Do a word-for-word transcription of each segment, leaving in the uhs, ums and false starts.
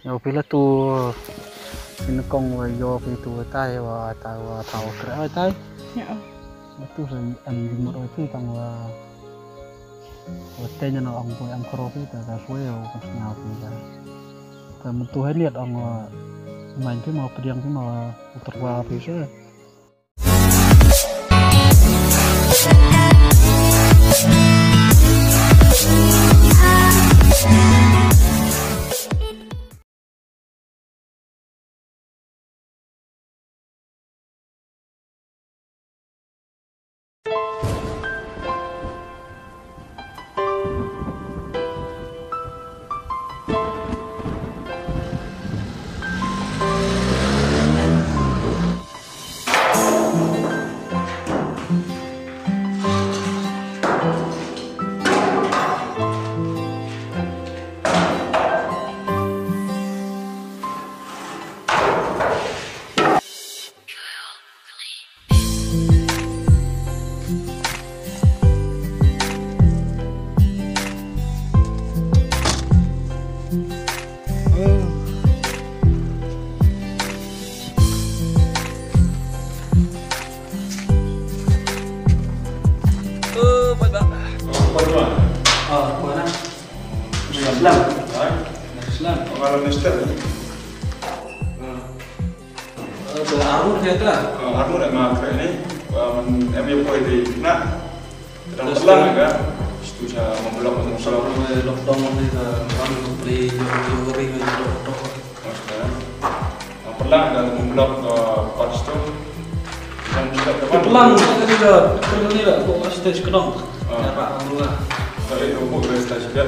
Ïa phi la tu, phi nyngkong wa ïoh phi tu tai wa tai wa thaw kre wa tai. Ïa. Wa tu sa em jingmut wa tu tang wa, wa te nyana ong phi em kro phi ta ka swe wa kan sna phi ta. Ta myntu hai liat ong wa main phi ma pdiang phi ma utar wa phi sa. Armur kata. Armur ma kre ni. Em ya poi di na. Tadang pelang ka. Situ sa memblok memblok. Lockdown ni ka orang beli jauh-jauh hari ni. Maksudnya. Pelang ka memblok, eh, pas tu. Pelang tadi dah, pelang ni dah, kok stage kedong. Ah. Apa, apa? Tadi tu buat stage dia.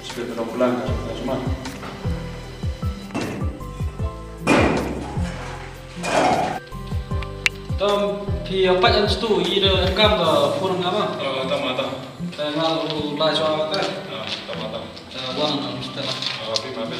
Stage kedong pelang ka, cuma. Tom, phi apat ïa stu, i da engkam ka phone nga ma. Eh, tama, tama. Te nga lu lai shuwa ka te. Ah, tama, tama. Te wan ka mesti lah. Ah, phi ma phi.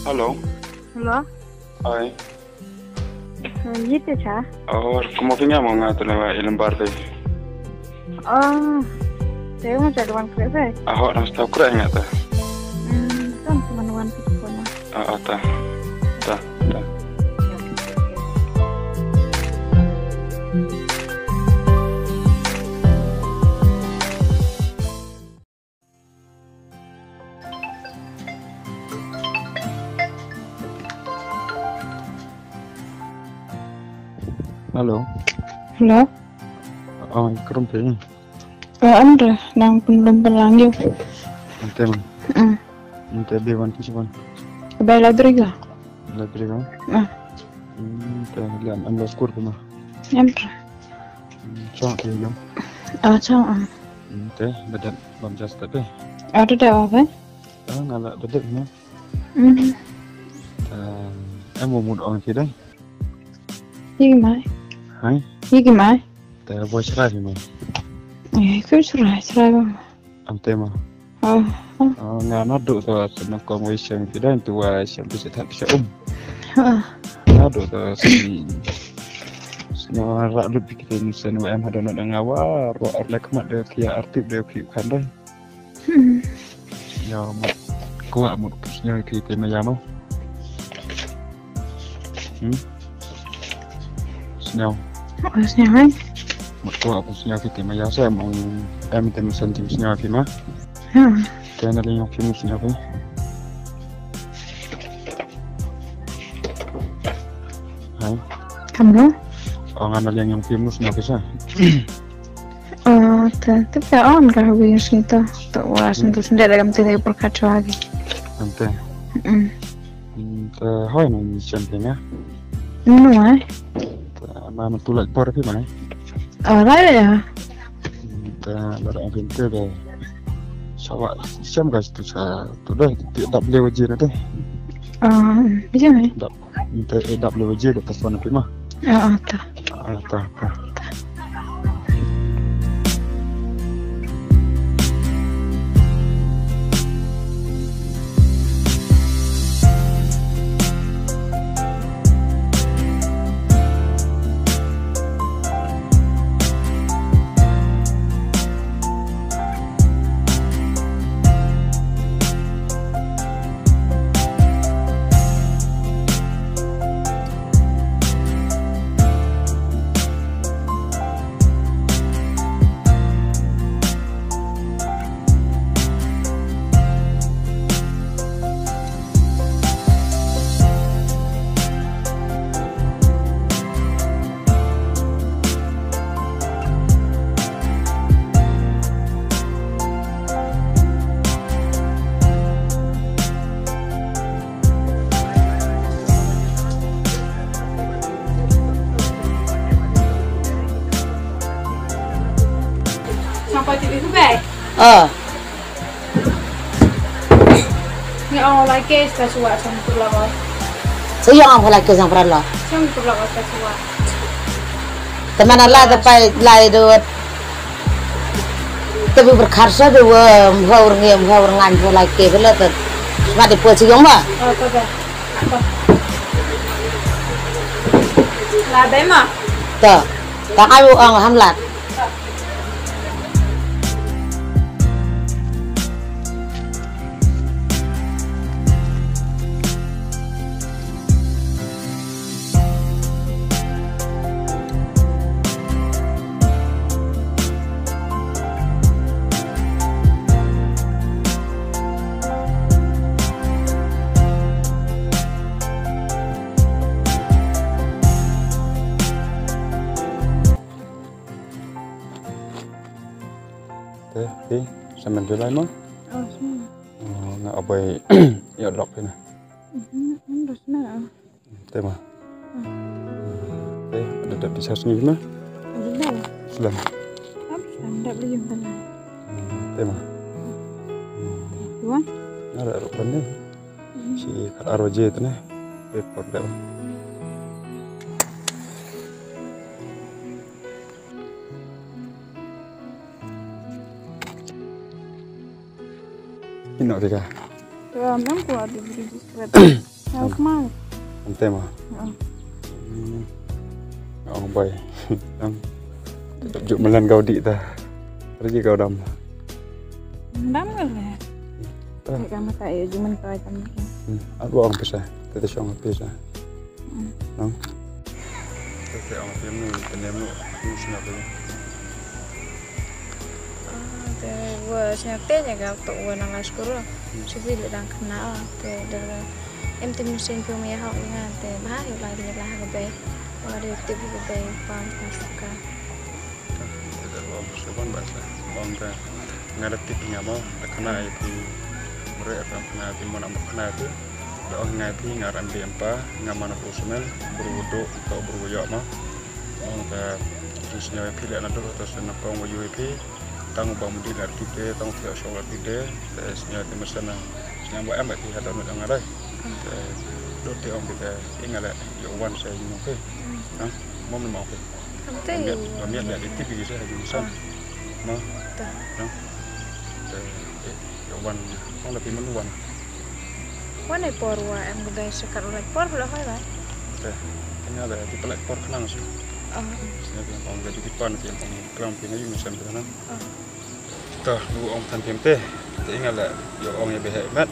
Hello. Hello. Hi. Yit te cha. Oh, como que me llamo nga tu na ilang bar te. Oh. Te mo cha wan kre pe. Ah, ho, nang stau kre nga ta. Hmm, kan cuma wan kre pe. Ah, ah, ta. Ta, ta. Hello. Hello. Oh, krum pe. Eh, Andre, nang pun lum pelang yu. Ante man. Hmm. Ante be wan ti siwan. Be library ka? Library ka? Ah. Hmm, ante lian am lo skur kuma. Andre. Chong ke yom. Ah, chong ah. Te bedet bam jas te. Ah, bedet apa? Ah, ngala bedet na. Hmm. Em mo mut ong ki dai. Yi ki mai. Hai. Yi ki mai. Te bo chrai phi mo. Eh, ku chrai, chrai ba. Am te mo. Oh, oh. Oh, nga na du to sna kong wei shem ki dai tu wa shem tu se that shem. Ah. Na du to sna. Sna ra lut ki te ni sen wa em hadon nga wa ro ar lek mat de ki artip de ki kan dai. Hmm. Ïa mut kwah mut sñiaw ïa phi te maya mo. Hmm? Sñiaw. Oh, sñiaw, eh? Mut kwah mut sñiaw ïa phi te maya sa em em te mesen te sñiaw ïa phi ma. Hmm. Te na liang ïa phi mut sñiaw ïa phi. Hai. Kamno? Oh, nga na liang ïa phi mut sñiaw ïa phi sa. Oh, te, te pia on ka hawi yung sngi to. To wa sen tu sendek dalam tu dari perkat chuagi. Ante. Mm. Te hoi nang chen te nga. No, eh. Te ma ma tu lak por pi mai. Oh, lai ya. Te la da ante te de. Sawa siam ka tu sa tu de ti dap lewa je na te. Ah, bisa mai. Dap Nte e dap le waje da ta phone phi ma. Ah, ah, ta. Ah, ta, ta. Sang pati bi kubai. Ah. Ni ong lai ke sta suwa sang pula ko. Sa ïong ong lai ke sang pula ko. Sang pula ko sta suwa. Te mana la te pai lai do. Te bu berkharsa do wa mha ur ngi mha ur ngan mha lai ke bela te. Sma de po si ïong ma. Oh, to de. To. La be ma. To. Ta kai bu ong hamlat. Te, phi, sa men phi lai mo? Oh, sa men. Oh, nga abai ïa lok phi na. Mhm, mhm, dos na. Te ma. Ah. Te, ada dap di sas ni ma? Ada dap. Selam. Apa selam? Dap lagi yang tenang. Hmm, te ma. Tuan? Ada ruk ni. Mhm. Si kat arwah je tu ni. Report dah. Ino tiga. Ram nam ko adu beri diskret. Nam smart. Ante ma. Hmm. Oh bai. Nam. Juk melan kau dik ta. Reji kau dam. Dam ke le. Ka mata e jumen ka item. Hmm. Aku ang pisa. Tete shong pisa. Nang. Te ong phi mynno, te ne mynno, mynno sñiaw te. Ah, te wa sñiaw te ña ka to wa nang la skul. Shu bi le dang khynnah te de. Em te mynno sñiaw phi ma ya hok nga te ba ha la de la ha ka bei. Wa de tip ka bei pam ka suka. Te da ong shu ban ba sa. Ong ka. Nga da tip nga mo, da khana ïa phi. Mre ap khana phi mo, nam khana phi. Da ong nga phi nga ran bi empa, nga man u smen, bru du, to bru yo mo. Ong ka sñiaw phi le na du to sna kong wa yu phi. Tang ba mudi na tip te, tang phi shong la tip te, te sñiaw te masana. Sñiaw ba em ba phi ha da mut nga dai. Te dor te ong te, ïa nga la ïoh wan sha ïing jong phi. Ha? Mo, mo phi. Kam te. Ba miat, ba miat la dei tip ïa ki sha ïing san. Mo. Te ïoh wan, ong la phi, mano wan? Wan ai por, wa em ka dei sha kat u lait por la hoi ba. Te ïa nga la dei pynlait por khnang sha. Ïa phi ong ka dei ki pan, phi ong klam phi na ïing san phi na. To, lu ong than phim te. Te ïa nga la ïoh ong ïa ba heh met.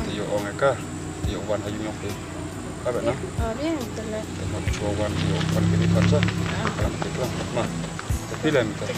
Te ïoh ong ïa ka. Te ïoh wan ha ïing jong phi. Ka ba na. Te mo, shu wan, ïoh wan ki dei pan sa. Klam te, klam ma. Te phi lem te.